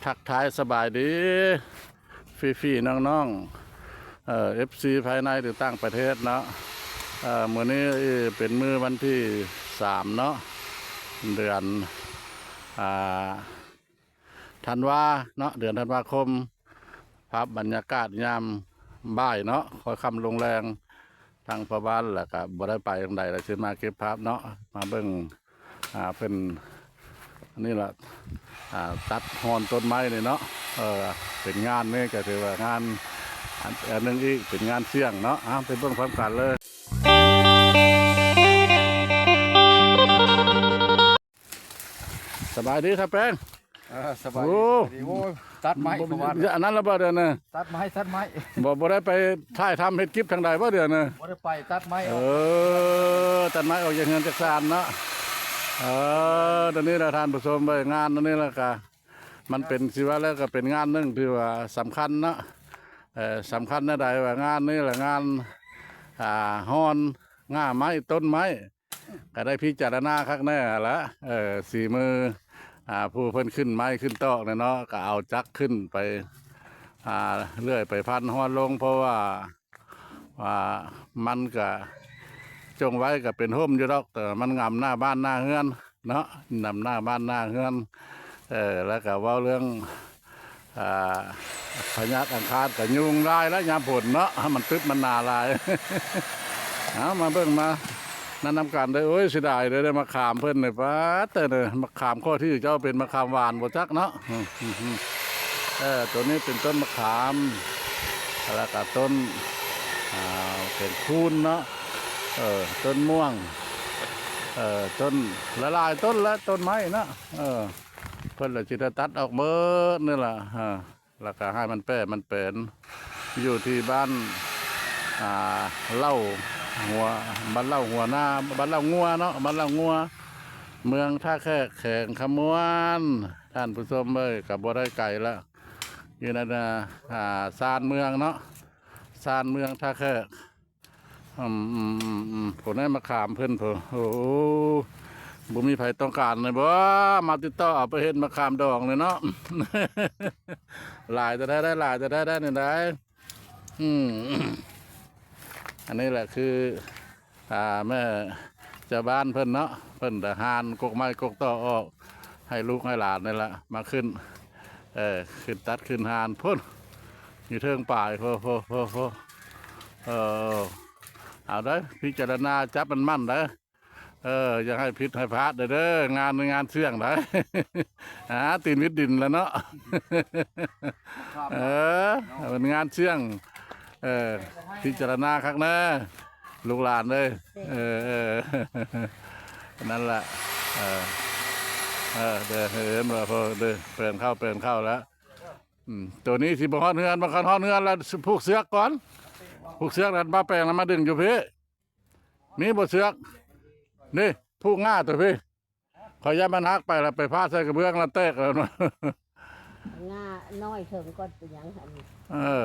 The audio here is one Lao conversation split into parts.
ທັກທາຍສະບາຍດີພີ່ໆນ້ອງໆ ເອີ ເອັຟຊີພາຍໃນ ຫຼື ຕ່າງປະເທດເນາະ. ເອີ ມື້ນີ້ເປັນມື້ວັນທີສາມເນາະ ເດືອນ ອ່າ ທັນວາເນາະ ເດືອນທັນວາຄົມ. ພາບບັນຍາກາດຍາມບ່າຍເນາະ ຄ່ອຍຄ່ຳລົງແລງ ທາງພໍ່ບ້ານລະກະບໍ່ໄດ້ໄປທາງໃດລະ ຊິມາເກັບພາບເນາະ ມາເບິ່ງ ອ່າ ເພິ່ນ ອັນນີ້ລະ ອ່າ ຕັດຮ່ອນຕົ້ນໄມ້ນີ້ເນາະ. ເອີ ເປັນງານນີ້ກະຖືວ່າງານ ອັນ ອັນໜຶ່ງອີກ ເປັນງານສ່ຽງເນາະ. ອ່າ ໄປເບິ່ງພ້ອມກັນເລີຍ. ສະບາຍດີທ່ານແປງ. ເອີ ສະບາຍດີ ໂອ້ ສະບາຍດີ. ໂອ້ຍ ຕັດໄມ້ ບໍ່ ເມື່ອວານ ອັນນັ້ນລະບໍ່ ດຽວນີ້ ຕັດໄມ້ ຕັດໄມ້ ບໍ່ ບໍ່ໄດ້ໄປຖ່າຍທຳເຮັດກິບທາງໃດບໍ່ ດຽວນີ້? ບໍ່ໄດ້ໄປ ຕັດໄມ້ອອກ. ເອີ ຕັດໄມ້ອອກຈາກເຮືອນຈາກຊານເນາະ. ເອີ ດຽວນີ້ລະທ່ານຜູ້ຊົມເອີຍ ງານດຽວນີ້ລະກະ ມັນເປັນ ຊິວ່າແລ້ວກະເປັນງານໜຶ່ງທີ່ວ່າສຳຄັນເນາະ. ເອີ ສຳຄັນແນວໃດວ່າ ງານນີ້ລະ ງານ ອ່າ ຮ່ອນງ່າໄມ້ ຕົ້ນໄມ້ ກະໄດ້ພິຈາລະນາຄັກແນ່ລະ. ເອີ ສີມື ອ່າ ຜູ້ເພິ່ນຂຶ້ນໄມ້ຂຶ້ນຕອກນີ້ເນາະ ກະເອົາຈັກຂຶ້ນໄປ ອ່າ ເລື່ອຍໄປພັນຮ່ອນລົງ ເພາະວ່າ ວ່າມັນກະ ຈົ່ງໄວ້ກະເປັນຮົ່ມຢູ່ດອກ ແຕ່ມັນງຳໜ້າບ້ານໜ້າເຮືອນເນາະ ງຳໜ້າບ້ານໜ້າເຮືອນ. ເອີ ແລ້ວກະເວົ້າເລື່ອງ ອ່າ ພະຍາດອັງຄານກະຍຸງຫຼາຍແລ້ວຍາມຝົນເນາະ ມັນຕຶບມັນໜາຫຼາຍ. ເອົາ ມາເບິ່ງມານັ້ນນຳກັນເດີ. ໂອ້ຍ ເສຍດາຍເດີ ໄດ້ມາຂາມເພິ່ນນີ້ ປາດເຕີ ມາຂາມຂໍ້ທີ່ເຈົ້າເປັນມາຂາມຫວານບໍ່ຈັກເນາະ. ເອີ ໂຕນີ້ເປັນຕົ້ນມະຂາມ ແລ້ວກະຕົ້ນ ອ່າ ແກງຄູນເນາະ. ເອີ ຕົ້ນມ່ວງ ເອີ ຕົ້ນຫຼາຍໆຕົ້ນແຫຼະ ຕົ້ນໄມ້ເນາະ. ເອີ ເພິ່ນລະຊິໄດ້ຕັດອອກເໝິດນີ້ລະ. ເອີ ແລ້ວກະໃຫ້ມັນແປມັນແປນ ຢູ່ທີ່ບ້ານ ອ່າ ເລົ່າຫົວ ບ້ານເລົ່າຫົວນາ ບ້ານເລົ່າງົວເນາະ ບ້ານເລົ່າງົວ ເມືອງທ່າແຂກ ແຂວງຄຳມ່ວນ. ທ່ານຜູ້ຊົມເອີຍ ກະບໍ່ໄດ້ໄກລະ ຢູ່ໃນ ອ່າ ຊານເມືອງເນາະ ຊານເມືອງທ່າແຂກ. ອືມ ອືມ ອືມ ອືມ ຜູ້ໃດມາຂາມເພິ່ນຜູ້ ໂອ້ ບໍ່ມີໃຜຕ້ອງການເລີຍບໍ່ ມາຕິດຕໍ່ເອົາໄປເຮັດມະຂາມດອງນີ້ເນາະ. ຫຼາຍແຕ່ໃດ ຫຼາຍແຕ່ໃດ ນີ້ໄດ໋. ອືມ ອັນນີ້ແຫຼະຄື ອ່າ ແມ່ເຈົ້າບ້ານເພິ່ນເນາະ ເພິ່ນກະຫານກົກໄມ້ກົກຕໍອອກ ໃຫ້ລູກໃຫ້ຫຼານນີ້ລະມາຂຶ້ນ ເອີ ຂຶ້ນຕັດຂຶ້ນຫານພຸ້ນ ຢູ່ເທິງປາຍ ໂພ ໂພ ໂພ ໂພ. ເອີ ເອົາໄດ໋ ພິຈາລະນາຈັບມັນໝັ້ນໄດ໋. ເອີ ຢ່າໃຫ້ຜິດໃຫ້ພາດເດີ ງານ ງານສ່ຽງໄດ໋. ອາ ຕີນວິດດິນລະເນາະ. ເອີ ເປັນງານສ່ຽງ ເອີ ພິຈາລະນາຄັກແນ່ ລູກຫຼານເອີຍ. ເອີ ເອີ ນັ້ນລະ ເອີ ເອີ ເດີ ເຫັນບໍ່ ເດີ ແປນເຂົ້າ ແປນເຂົ້າລະ. ອືມ ໂຕນີ້ຊິບໍ່ຮອດເຮືອນ ບໍ່ຄັນຮອດເຮືອນລະຜູກເຊືອກກ່ອນ ຜູກເຊືອກ ແລ້ວມາແປງ ແລ້ວມາດຶງຢູ່ພີ້. ມີບໍ່ເຊືອກ? ນີ້ ຜູກງ່າໂຕພີ້ ຂ້ອຍຢ້ານມັນຫັກໄປລະໄປຟາດໃສ່ກະເບື້ອງລະແຕກລະ. ງ່ານ້ອຍເຖິງກ່ອນເປັນຫຍັງ ອັນນີ້ ເອີ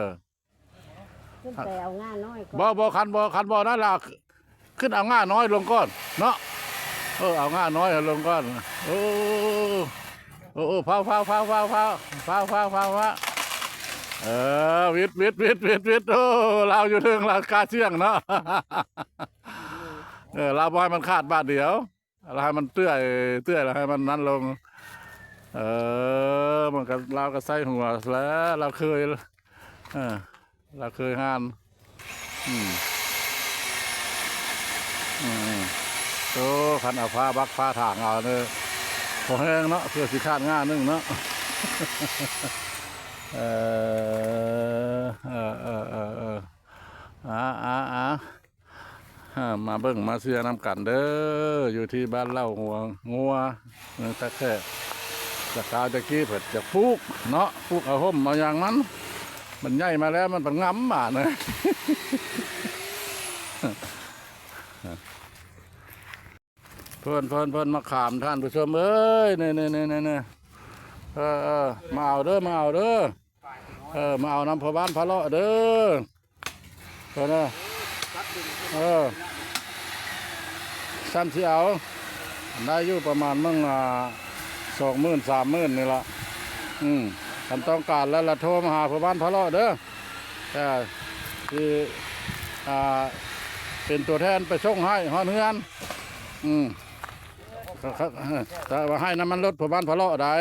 ຂຶ້ນໄປເອົາງ່ານ້ອຍກ່ອນ. ບໍ່ ບໍ່ ຄັນບໍ່ ຄັນບໍ່ນັ້ນລະ ຂຶ້ນເອົາງ່ານ້ອຍລົງກ່ອນເນາະ. ເອີ ເອົາງ່ານ້ອຍລົງກ່ອນ. ໂອ້ ໂອ້ ໂອ້ ຟ້າວ ຟ້າວ ຟ້າວ ເອີ ວິດ ວິດ ວິດ ວິດ ວິດ. ໂອ້ ລາວຢູ່ເທິງລາວກ້າສ່ຽງເນາະ. ເອີ ລາວບໍ່ໃຫ້ມັນຂາດບາດດຽວ ລາວໃຫ້ມັນເຕື້ອຍ ເຕື້ອຍ ລາວໃຫ້ມັນນັ້ນລົງ. ເອີ ມັນກະ ລາວກະໃສ່ຫົວແລ້ວ ລາວເຄີຍ ເອີ ລາວເຄີຍຫານ. ອືມ ອືມ ໂຕ ຄັນເອົາຟ້າບັກຟ້າຖາງເອົາເດີ ພໍແຮງເນາະ ເພື່ອຊິຂາດງ່າໜຶ່ງເນາະ. ເອີ ເອີ ເອີ ເອີ ເອີ ອາ ອາ ອາ ເອີ ມາເບິ່ງມາເຊຍນຳກັນເດີ ຢູ່ທີ່ບ້ານເລົ່າຫົວງົວ ເມືອງທ່າແຂກ. ແຕ່ຄາວແຕ່ກີ້ເພິ່ນຈະປູກເນາະ ປູກເອົາຮົ່ມເອົາຫຍັງມັນ ມັນໃຫຍ່ມາແລ້ວມັນພັດງຳບາດນີ້. ເພິ່ນ ເພິ່ນ ເພິ່ນ ມະຂາມທ່ານຜູ້ຊົມເອີຍ ນີ້ ນີ້ ນີ້ ນີ້ ເອີ ເອີ ມາເອົາເດີ ມາເອົາເດີ ເອີ ມາເອົານຳພໍ່ບ້ານພາເລາະເດີ. ເອີ ເອີ ຊັ້ນຊິເອົາ ໄດ້ຢູ່ປະມານເບິ່ງ ອ່າ ສອງໝື່ນ ສາມໝື່ນນີ້ລະ. ອືມ ຄັນຕ້ອງການແລ້ວລະໂທມາຫາພໍ່ບ້ານພາເລາະເດີ ເອີ ຊິ ອ່າ ເປັນຕົວແທນໄປສົ່ງໃຫ້ຮອດເຮືອນ. ອືມ ແຕ່ວ່າໃຫ້ນ້ຳມັນລົດພໍ່ບ້ານພາເລາະໄດ໋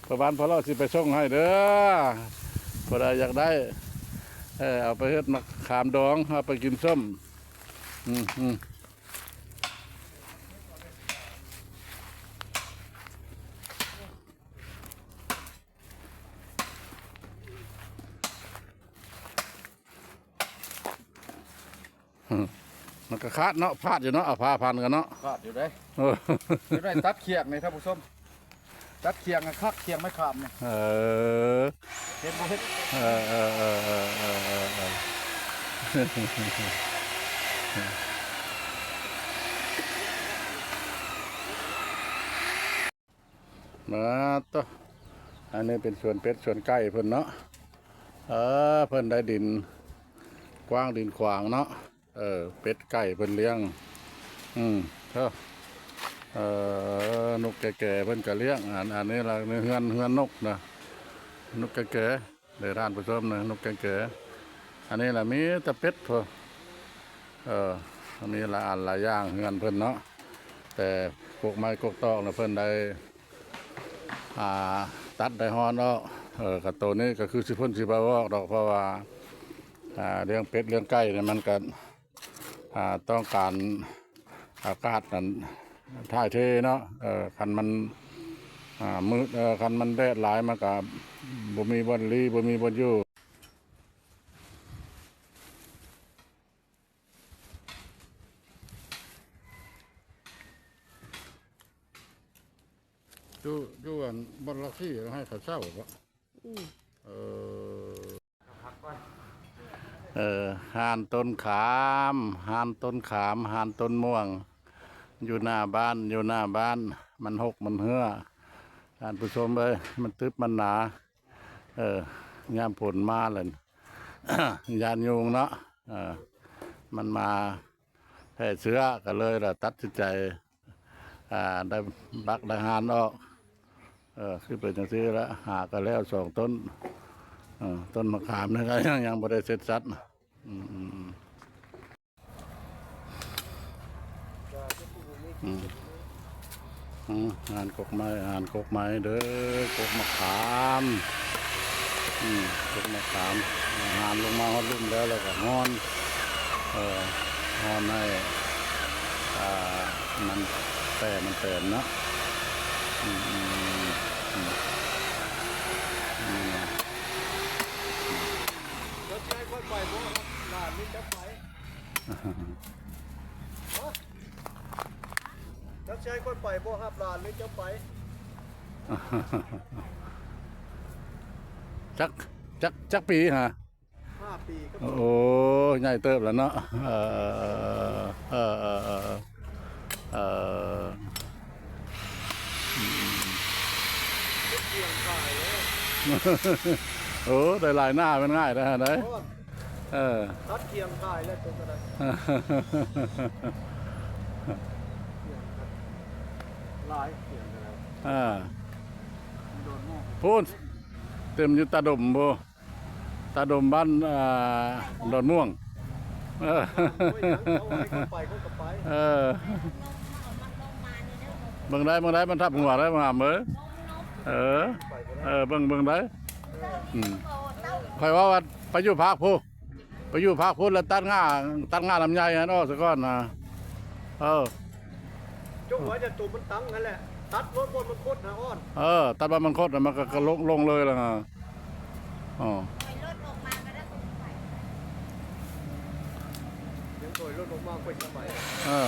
ພໍ່ບ້ານພາເລາະຊິໄປສົ່ງໃຫ້ເດີ ຜູ້ໃດຢາກໄດ້ ເອີ ເອົາໄປເຮັດໝາກຂາມດອງ ເອົາໄປກິນສົ້ມ. ອືມ ອືມ. ມັນກໍຂາດເນາະ ພາດຢູ່ເນາະ ເອົາຜ້າພັນກັນເນາະ ຂາດຢູ່ເດ້. ເອີ ຈະໄດ້ຕັດຂຽງນີ້ທ່ານຜູ້ຊົມ ຕັດຂຽງໃຫ້ຄັກ ຂຽງໄມ້ຂາມນີ້. ເອີ ເຫັນບໍ່ເຫັນ? ເອີ ເອີ ເອີ ເອີ ເອີ ເອີ ເອີ. ມາໂຕ ອັນນີ້ເປັນສວນເປັດສວນໄກ່ເພິ່ນເນາະ. ເອີ ເພິ່ນໄດ້ດິນກວ້າງດິນຂວາງເນາະ. ເອີ ເປັດໄກ່ເພິ່ນລ້ຽງ. ອືມ ເອີ ເອີ ນົກແກ່ໆເພິ່ນກໍລ້ຽງ. ອັນ ອັນນີ້ລະເຮືອນ ເຮືອນນົກນະ ນົກແກ່ໆ. ເດີທ່ານຜູ້ຊົມນະ ນົກແກງເກີ. ອັນນີ້ລະມີແຕ່ເປັດພຸ້ນ. ເອີ ມີຫຼາຍອັນຫຼາຍຢ່າງເຮືອນເພິ່ນເນາະ. ແຕ່ກົກໄມ້ກົກຕອກນະ ເພິ່ນໄດ້ ອ່າ ຕັດໄດ້ຮອນອອກ. ເອີ ກະໂຕນີ້ກະຄືຊິເພິ່ນຊິບໍ່ເອົາອອກດອກ ເພາະວ່າ ອ່າ ລ້ຽງເປັດລ້ຽງໄກ່ນີ້ມັນກະ ອ່າ ຕ້ອງການອາກາດນັ້ນຖ່າຍເທເນາະ. ເອີ ຄັນມັນ ອ່າ ມືດ ເອີ ຄັນມັນແດດຫຼາຍ ມັນກະບໍ່ມີບ່ອນລີ້ ບໍ່ມີບ່ອນຢູ່. ຢູ່ ຢູ່ອັນບ່ອນລັກຊີໃຫ້ເຂົາເຊົ່າບໍ? ອືມ ເອີ ເອີ ຮ້ານຕົ້ນຂາມ ຮ້ານຕົ້ນຂາມ ຮ້ານຕົ້ນມ່ວງ ຢູ່ໜ້າບ້ານ ຢູ່ໜ້າບ້ານ. ມັນຫົກມັນເຮື້ອ ທ່ານຜູ້ຊົມເອີຍ ມັນຕຶບມັນໜາ. ເອີ ຍາມຝົນມາແລ້ວ ຢ້ານຍຸງເນາະ. ເອີ ມັນມາແຜ່ເຊື້ອ ກໍເລີຍລະຕັດສິນໃຈ ອ່າ ໄດ້ບັກໄດ້ຮານອອກ. ເອີ ຄືເປັນຈັ່ງຊີ້ລະ ຫາກໍແລ້ວສອງຕົ້ນ. ເອີ ຕົ້ນມະຂາມນີ້ກໍຍັງ ຍັງບໍ່ໄດ້ເສັດສັດ. ອືມ ອືມ ອືມ ອືມ ອືມ ຫານກົກໄມ້ ຫານກົກໄມ້ເດີ ກົກມະຂາມ. ອືມ ກົກມະຂາມ ຫານລົງມາຮອດລຸ່ມແລ້ວ ແລ້ວກໍຮ່ອນ ເອີ ຮ່ອນໃຫ້ ອ່າ ມັນແຕກ ມັນແຕກເນາະ. ອືມ ອືມ ອືມ ອືມ ອືມ ເຈົ້າຊິໃຫ້ຂ້ອຍໄປບໍ່? ຫຼານນີ້ຈະໄປ ເຈົ້າຊິໃຫ້ຂ້ອຍໄປບໍ່? ຮັບຫຼານ ຫຼື ເຈົ້າໄປ? ຈັກ ຈັກ ຈັກປີຫາ? ຫ້າປີ. ໂອ້ ໃຫຍ່ເຕີບແລ້ວເນາະ. ເອີ ເອີ ເອີ ເອີ ເອີ ອືມ ໂອ້ ໄດ້ຫຼາຍໜ້າແມ່ນງ່າຍໄດ໋ຫັ້ນໄດ໋. ເອີ ຕັດຂຽງຂາຍແລ້ວໂຕກໍໄດ້ ຫຼາຍຂຽງກໍໄດ້. ເອີ ພຸ້ນ ເຕັມຢູ່ຕາດົມພຸ້ນ ຕາດົມບ້ານ ອ່າ ດອນມ່ວງ. ເອີ ໂອ້ຍ ເຂົາໃຫ້ເຂົາໄປ ເຂົາກໍໄປ. ເອີ ເບິ່ງໄດ້ ເບິ່ງໄດ້ ມັນທັບຫົວໄດ້ ມາຫາເບິ່ງ. ເອີ ເອີ ເບິ່ງ ເບິ່ງໄດ້. ອືມ ຂ້ອຍວ່າ ວ່າໄປຢູ່ພາກພຸ້ນ ໄປຢູ່ພາກພຸ້ນ ແລ້ວຕັດງ່າ ຕັດງ່າລຳໄຍຫັ້ນອອກຊະກ່ອນນະ. ເອີ ຈົງໄວ້ແຕ່ໂຕມັນຕັ້ງຫັ້ນແຫຼະ ຕັດໂລດບ່ອນມັນຄົດຫັ້ນ ອ່ອນ. ເອີ ຕັດບ່ອນມັນຄົດ ມັນກໍ ກໍລົງ ລົງເລີຍລະ. ອໍ ຖອຍລົດອອກມາກໍໄດ້ ຍັງຖອຍລົດອອກມາຄ່ອຍສະບາຍ. ເອີ